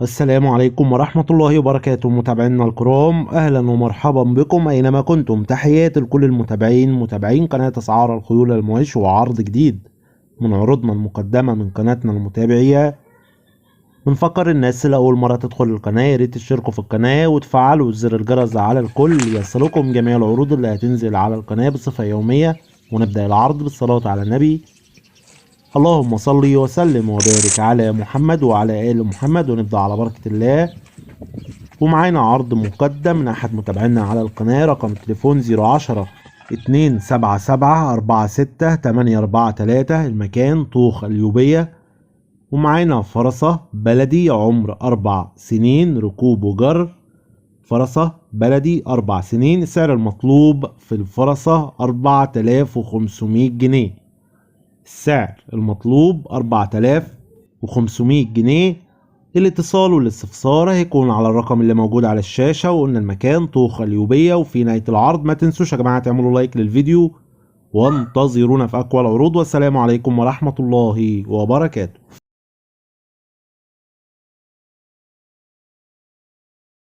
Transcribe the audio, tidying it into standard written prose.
السلام عليكم ورحمة الله وبركاته متابعينا الكرام، أهلا ومرحبا بكم أينما كنتم. تحياتي لكل المتابعين متابعين قناة أسعار الخيول المواشي، وعرض جديد من عروضنا المقدمة من قناتنا المتابعية. بنفكر الناس اللي أول مرة تدخل القناة يا ريت تشتركوا في القناة وتفعلوا زر الجرس على الكل ليصلكم جميع العروض اللي هتنزل على القناة بصفة يومية. ونبدأ العرض بالصلاة على النبي، اللهم صل وسلم وبارك على محمد وعلى آل محمد. ونبدأ على بركة الله. ومعانا عرض مقدم من أحد متابعينا على القناة، رقم التليفون 010 277 46 843، المكان طوخ اليوبية. ومعانا فرسة بلدي عمر 4 سنين، ركوب وجر، فرسة بلدي 4 سنين. السعر المطلوب في الفرسة 4500 جنيه، السعر المطلوب 4500 جنيه. الاتصال والاستفسار هيكون على الرقم اللي موجود على الشاشة، وقلنا المكان طوخ اليوبية. وفي نهاية العرض ما تنسوش يا جماعة تعملوا لايك للفيديو، وانتظرونا في أقوى العروض. والسلام عليكم ورحمة الله وبركاته.